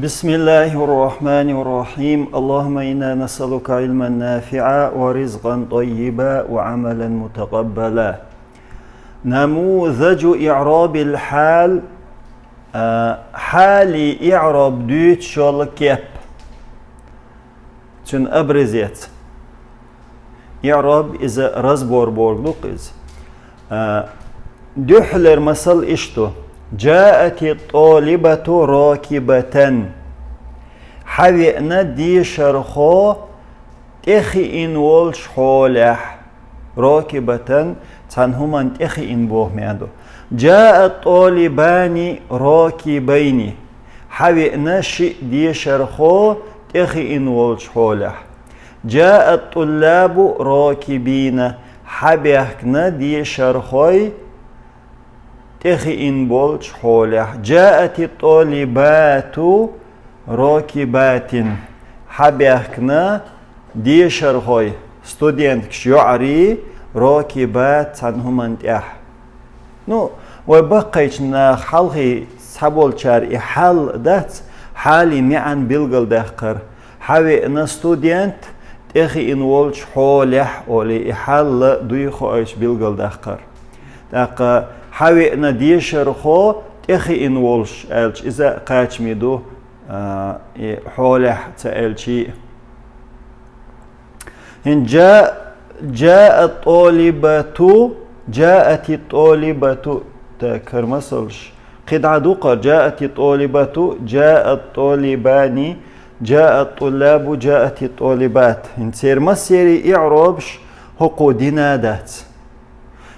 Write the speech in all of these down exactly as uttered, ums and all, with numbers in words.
بسم الله الرحمن الرحيم. اللهم إنا نسألك علما نافعا ورزقا طيبا وعملا متقبلا. نموذج إعراب الحال. А, хьали иӀраб дуьйцуш йола кеп. Цуьнан образец. ИӀраб иза разбор бохург ду-кх иза. А, дуьххьалера масал иштта ду: جاءت الطالبة راكبة. Хьавеана дешархо тӀехиъна волчу хьолехь. Рокибатан цхьана хӀуманна тӀехиъна боху маьӀна ду. جاء الطالبان راكبين. Хьавеана шиъ дешархо тӀехиъна волчу хьолехь. جاء الطلاب راكبين. Хьабаьхкина дешархой тӀехиъна болчу хьолехь. جاءت الطالبات راكبات. Хьабаьхкина дешархой, студенткаш йоӀарий, راكبات цхьана хӀуманна тӀехь. Ну, вай баккхийчу наха хьалхий цхьаболчара и хьал дац, хьали маьӀна билгалдаьккхар. Хьавеана студент тӀехиъна волчу хьолехь олий, и хьал дуй хоуьйтуш билгалдаьккхар. ТӀаккха хьавеана дешархо тӀехиъна волуш аьлча, иза кхачаме ду, а, и хьолехь ца аьлчий а. ХӀинца جاء، جاء الطالبة، جاءت الطالبة. Так, хӀара масалш. КхидӀа ду-кх: جاءت الطالبة، جاء الطالبان، جاء الطلاب، جاءت الطالبات. ХӀинца церан массеран иӀрабаш хӀокхо дина дац.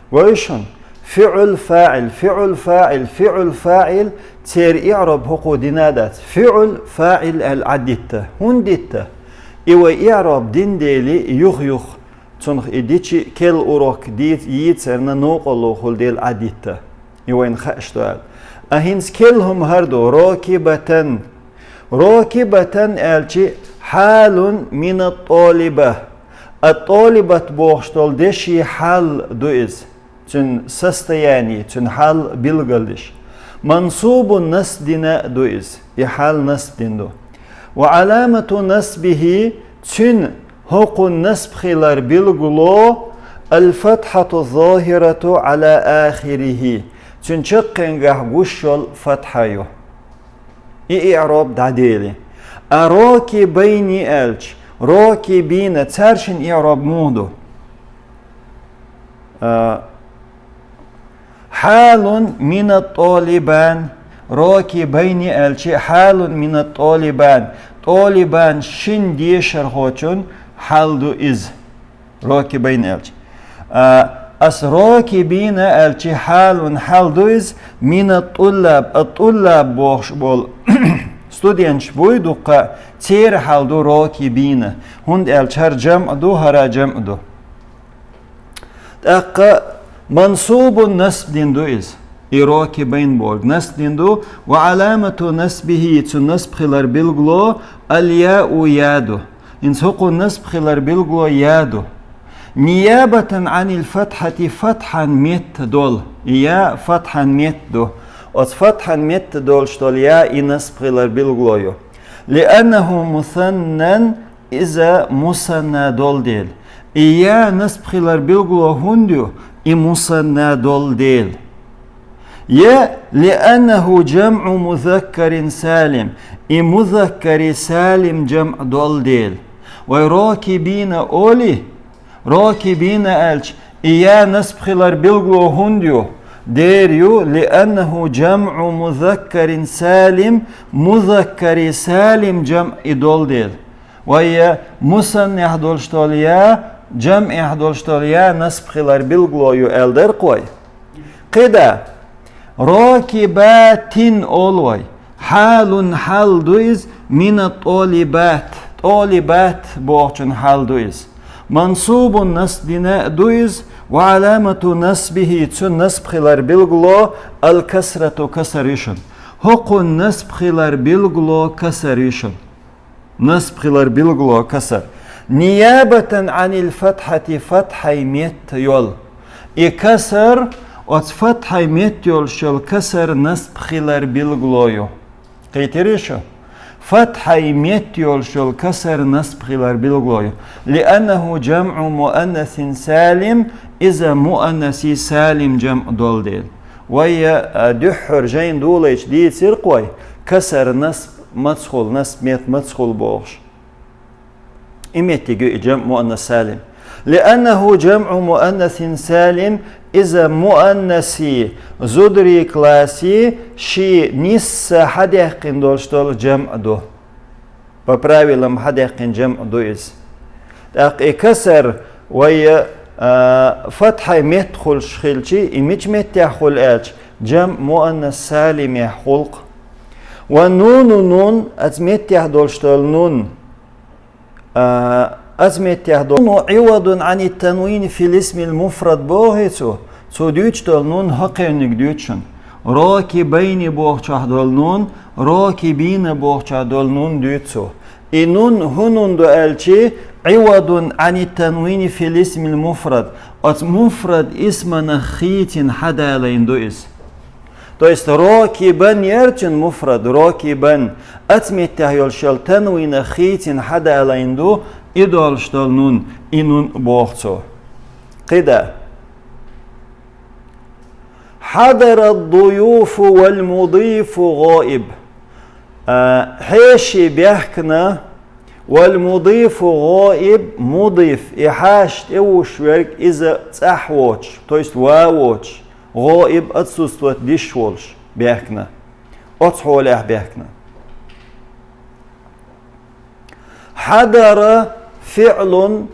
Вайшин, фиӀл, фаӀил, фиӀл, фаӀил, фиӀл, фаӀил, церан иӀраб хӀокхо дина дац. ФиӀл, фаӀил аьлла Ӏадитта. ХӀунда дитта? И вай иӀраб дина дели, юх-юха цунах и дичи керла урок ди-, йийцарна новкъарло хуьлу дела Ӏадитта. И вайна хаьаш ду аьлла. А хӀинца керла хӀума хӀара ду: рокибатан. Рокибатан аьлчи, حال من الطالبة. Ат-толибат бохуш долу деши хьал ду иза. Цуьнан состояние, цуьнан хьал билгалдеш. Мансубун, насб дина ду иза. И хьал насб дина ду. Ва аламату насбихи, цуьнан хӀокхун насб хилар билгало, аль-фатхьату зохирату ала ахирихи, цуьнан чаккхенгахь гуш йолу фатхьа ю. И иӀроб дӀадели. А рокибайни аьлча, рокибина, цаьршин иӀроб муха ду? А, хьалун минат толибан, рокибайни аьлча, хьалун минат толибан, толибан шин дешархочун хьал ду иза. Рокибайн аьлча. А, ас рокибина аьлча, хьалун хьал ду иза, минат туллаб, а туллаб бохуш болу студенташ буй дуккха, церан хьал ду рокибина. ХӀунда аьлча хӀара жамъ ду, хӀара жамъ ду. ТӀаккха мансубун, насб дина ду иза. И рокибайн бохург насб дина ду, ва аламату насбихи, цуьнан насб хилар билгало, аль-яу, я ду. ХӀинца хӀокхун насб хилар билгало я ду. Ниябатан анил фатхьати, фатхьан метта долу. И я фатхьан метта ду. Оцу фатхьан метта долуш долу я и насб хилар билгало ю. Лианнаху мусаннан, иза мусанна долу дела. И я насб хилар билгало хӀунда ю? И мусанна долу дела. Я лианнаху жамъу музаккарин салим, и музаккари салим жамъ долу дела. Вай рокибина оли, рокибина аьлча, и я насб хилар билгало хӀунда ю? Дера ю, лианнаху жамъу музаккарин салим, музаккари салим жамъ и долу дела. Вай я мусаннехь долуш долу я, жамъехь долуш долу я насб хилар билгало ю аьлла дара-кх вай. КхидӀа, рокибатин олу вай. Хьалун хьал ду иза, минат толибат. Толибат бохучун хьал ду иза. Мансубун, насб дина ду иза, ва аламату насбихи, цуьнан насб хилар билгало, аль-касрату, касар ю шуна. ХӀокхун насб хилар билгало касар ю шуна. Насб хилар билгало касар. Ниябатан анил фатхьати, фатхьай метта йолу. И касар, оцу фатхьай метта йолуш йолу касар насб хилар билгало ю. Кхийтирий шу? Фатхьай метта йолуш йолу касар насб хилар билгало ю. لأنه جمع مؤنث سالم, иза муаннаси салим жамъ долу дела. Вай, а, дуьххьара жайна долайча дийцира-кх вай, касар насб маца хуьлу, насб метта маца хуьлу бохуш. И меттиг ю и жамъ муаннас салим. لأنه جمع مؤنث سالم, иза муаннаси, зударий класси, ши нисса хьадаьккхина долуш долу жамъ ду. По правилам хьадаьккхина жамъ ду иза. ТӀаккха и касар вай, а, фатхьай метта хуьлуш хилчи, и мича меттехь хуьлу аьлча, жамъ муаннас салимехь хуьлу-кх. Ва нуну нун, оцу меттехь долуш долу нун, а, оцу меттехь долу нун, عوض عن التنوين في الاسم المفرد боху цо, цо дуьйцуш долу нун хӀокхуьниг дуьйцу шуна. Ракибайни бохучохь долу нун, ракибина бохучохь долу нун дуьйцу цо. И нун хӀун нун ду аьлчи, عوض عن التنوين في الاسم المفرد. Оцу муфрад исманах хийцина хьадалайна ду иза. То есть ракибан яра цуьнан муфрад, ракибан, оцу меттехь йолуш йолу танвинах хийцина хьадалайна ду, и долуш долу нун, и нун боху цо. КхидӀа. حضر الضيوف والمضيف غائب. А, хьеший баьхкина, والمضيف غائب, мудиф, и хьаша тӀевуш верг иза цӀахь воцуш, то есть ва воцуш, гӀаиб, отсутствовать деш волуш баьхкина. Оцу хьолехь баьхкина. حضر فعل,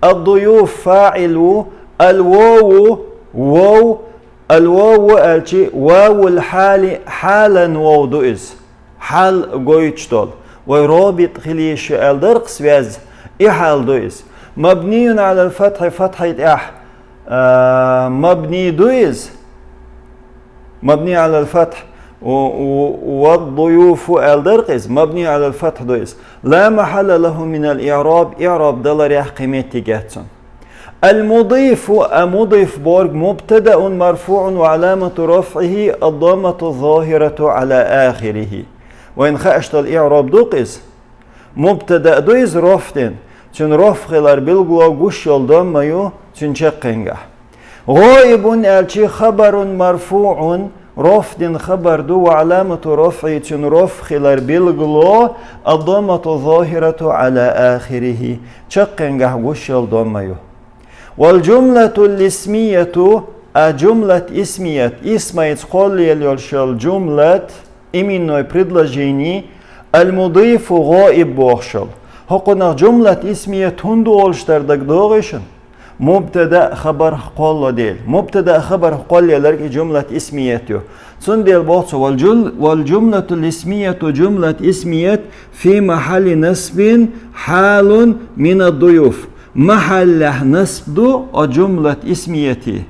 الضيوف فاعل, الواو, вов, الواو аьлчи, واو الحال, хьалан вов ду иза. Хьал гойтуш долу. Вай робит хила йиш ю аьлла дара-кх связь, и хьал ду иза. مبني على الفتح, фатхьи тӀехь, а, мабни ду иза. مبني على الفتح. و، و، والضيوف аьлла дара-кх иза. مبني على الفتح ду иза. لا محل له من الإعراب, иъраб даларехь кхин меттиг яц цуьнан. المضيف, а мудиф бохург مبتدأ مرفوع وعلامة رفعه الضمة الظاهرة على آخره. Вайна хууш долу иъраб ду-кх иза. Мубтада ду иза роф дина. Цуьнан роф хилар билгало гуш йолу домма ю цуьнан чаккхенгахь. غائب аьлчи خبر مرفوع, роф дина хабар ду, وعلامة رفعه, цуьнан роф хилар билгало الضمة الظاهرة على آخره, чаккхенгахь гуш йолу домма ю. والجملة الاسمية, а жумлат исмият, исмайца кхоллаелла йолуш йолу жумлат, именной предложение, المضيف غائب бохуш йолу. ХӀокхунах жумлат исмият хӀунда олуш дара дагадогӀий шуна? Мубтада а хабарх кхолло дела. Мубтада а хабарх кхоллаелларг и жумлат исмият ю. Цундела боху цо, والجل، والجملة الاسمية, жумлат исмият, في محل نصب حال من الضيوف. Махьаллехь насб ду оцу жумлат исмияти.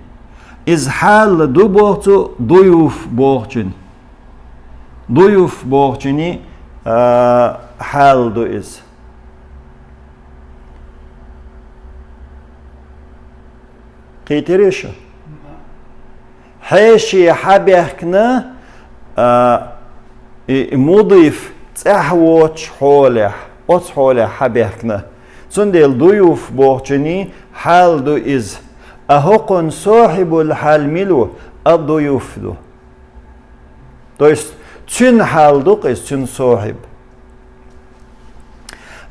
Иза хьал ду боху цо дуюф бохучун. Дуюф бохучуьнан, а, хьал ду иза. Кхийтирий шу? Хьеший хьабаьхкина, а, и, и мудиф цӀахь воцуш хьолехь, оцу хьолехь хьабаьхкина. Цундела дуюф бохучуьнан хьал ду иза. А хӀокхун сохьибул хьал мила ву? А дуюф ду. То есть, цуьнан хьал ду-кх иза, цуьнан сохьиб.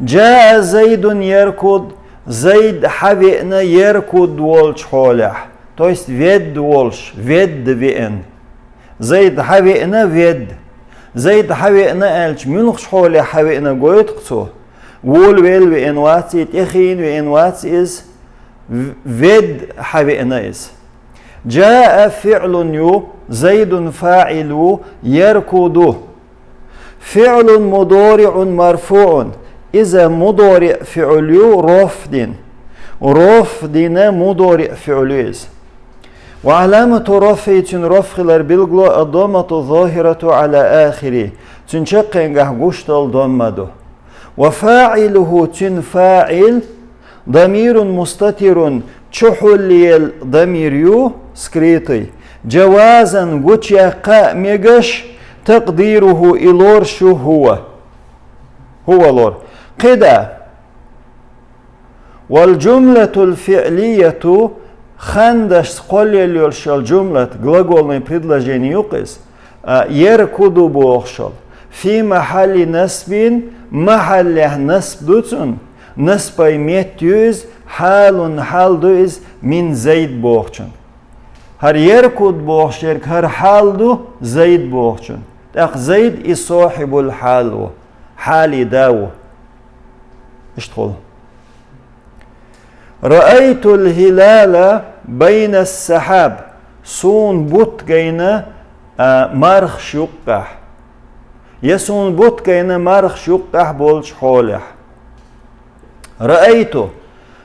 جاء زيد يركض, Зайд хьавеана يركض волчу хьолехь. То есть, ведда волуш, ведда веана. Зайд хьавеана ведда. Зайд хьавеана аьлча, муьлхачу хьолехь хьавеана гойту-кх цо? Волавелла веана вац и, тӀехийна веана вац иза, в-, ведда хьавеана иза. جاء فعل ю, زيد فاعل ву, يركض. فعل مضارع مرفوع. Иза мудориъ фиъл ю, роф дина. Роф дина мудориъ фиъл ю иза. وعلامة رفعه, цуьнан роф хилар билгало, الضمة الظاهرة على آخره. Цуьнан чаккхенгахь гуш долу домма ду. وفاعله, цуьнан фаъил, ضمير مستتر, чухьуллаелла дамир ю, скрытый. جوازا, гучуяккха а мегаш, تقديره, и лоруш ю, هو. هو лор. КхидӀа. والجملة الفعلية, хандашца кхоллаелла йолаш йола жумлат, глагольный предложени ю-кх из, а, يركض бохуш йола. في محل نصب, махьаллехь насб ду цун, насбай метта ю иза, حال хьал ду иза, من زيد бохучун. ХӀара يركض бохуш ерг хӀара хьал ду Зайд бохучун. ТӀаккха Зайд и صاحب الحال ву, хьали да ву. Иштта хуьлу. رأيت الهلال بين السحاب. Суна бутт гайна, а, мархаш юккъехь. Я суна бутт гайна мархаш юккъехь болчу хьолехь. رأيت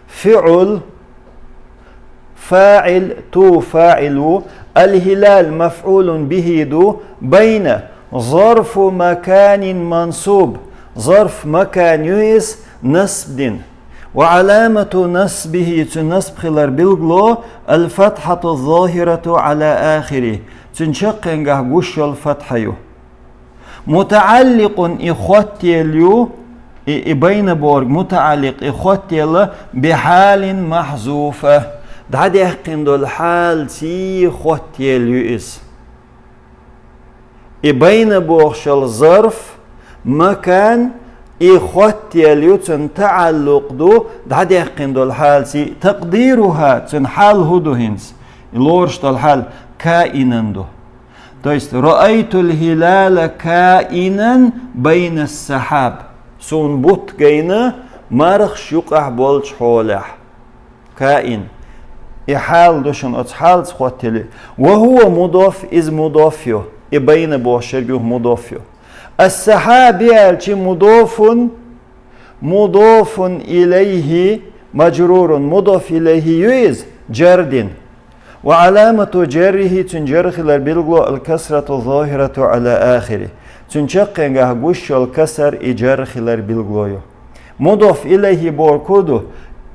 فعل فاعل, تو فاعل ву, الهلال مفعول به ду, بين ظرف مكان منصوب, ظرف مكان ю иза, насб дина. وعلامة نصبه, цуьнан насб хилар билгало, الفتحة الظاهرة على آخره, цуьнан чаккхенгахь гуш йолу фатхьа ю. متعلق и хоттаелла ю, и, и بين бохург متعلق и хоттаелла, بحال محذوفة, дӀадаьккхина долу хьалций хоттаелла ю иза. И بين бохуш йолу ظرف مكان и хоттаелла ю, цуьнан таӀаллукъ ду дӀадаьккхина долу хьалций, تقديرها, цуьнан хьал хӀун ду хӀинца? И лоруш долу хьал كائنا ду. То есть, رأيت الهلال كائنا بين السحاب. Суна бутт гайна мархаш юкъахь болчу хьолехь. كائن. И хьал ду шуна, оцу хьалца хоттаелла ю. وهو مضاف, иза مضاف ю. И بين бохуш ерг юха مضاف ю. السحاب аьлча مضاف مضاف إليه مجرور, مضاف إليه ю иза, جر дина. وعلامة جره, цуьнан جر хилар билгало, الكسرة الظاهرة على آخره. Цуьнан чаккхенгахь гуш йолу касар и جر хилар билгало ю. مضاف إليه бохург хӀун ду?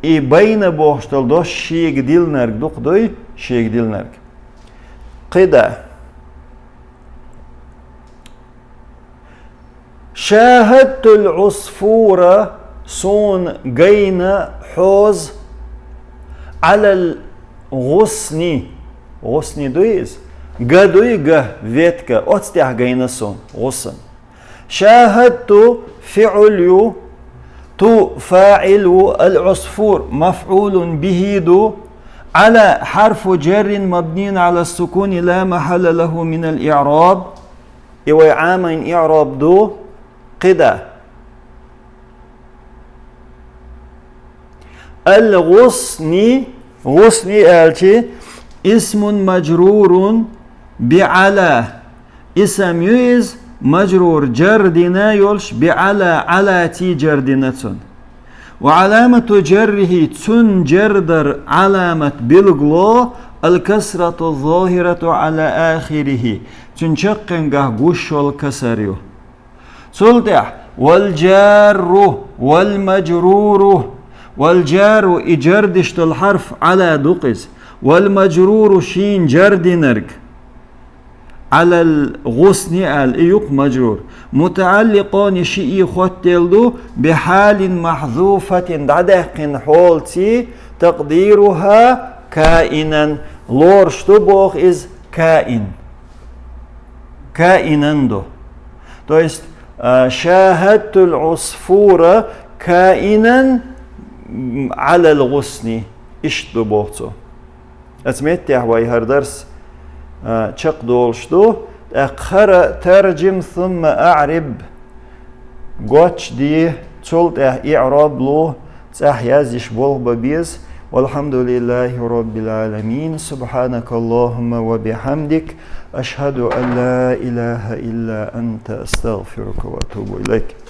И بين бохуш долу дош шега диллинарг ду-кх дуй, шега диллинарг. КхидӀа. شاهدت العصفور, суна гайна хьоза, على الغصن. غصن дуй иза? Га дуй, га, ветка. Оцу тӀехь гайна суна, غصن. شاهدت فعل ю, تو فاعل ву, العصفور مفعول به ду, على حرف جر مبني على السكون لا محل له من الإعراب. И вай Ӏамин иъраб ду кхидӀа. الغصن, غصن аьлча, اسم مجرور بعلى. Исам ю иза, мажрур, جر дина йолуш, بعلى, على ций جر дина цунна. وعلامة جره, цунна جر дар Ӏаламат билгало, الكسرة الظاهرة على آخره, цуьнан чаккхенгахь гуш йолу касар ю. Цул тӀаьхьа, والجار والمجرور. والجار, и جر деш долу хьарф على ду-кх иза. والمجرور, шийна جر динарг. على الغصن аьлла, и ю-кх مجرور. متعلقان, шиъ хоттаелла ду, بحال محذوفة, дӀадаьккхина хьолций, تقديرها كائنا, лоруш ду боху иза كائن. كائنا ду. То есть, а, شاهدت العصفور كائنا على الغصن. Иштта ду боху цо. Оцу меттехь вай хӀара дарс, а, чекхдолуш ду. ТӀаккха хӀара ترجم ثم أعرب. Гочде, цул тӀаьхьа иъраб ло, цӀахь язйиш болх бан беза. والحمد لله رب العالمين. سبحانك اللهم وبحمدك. أشهد أن لا إله إلا أنت. أستغفرك وأتوب إليك.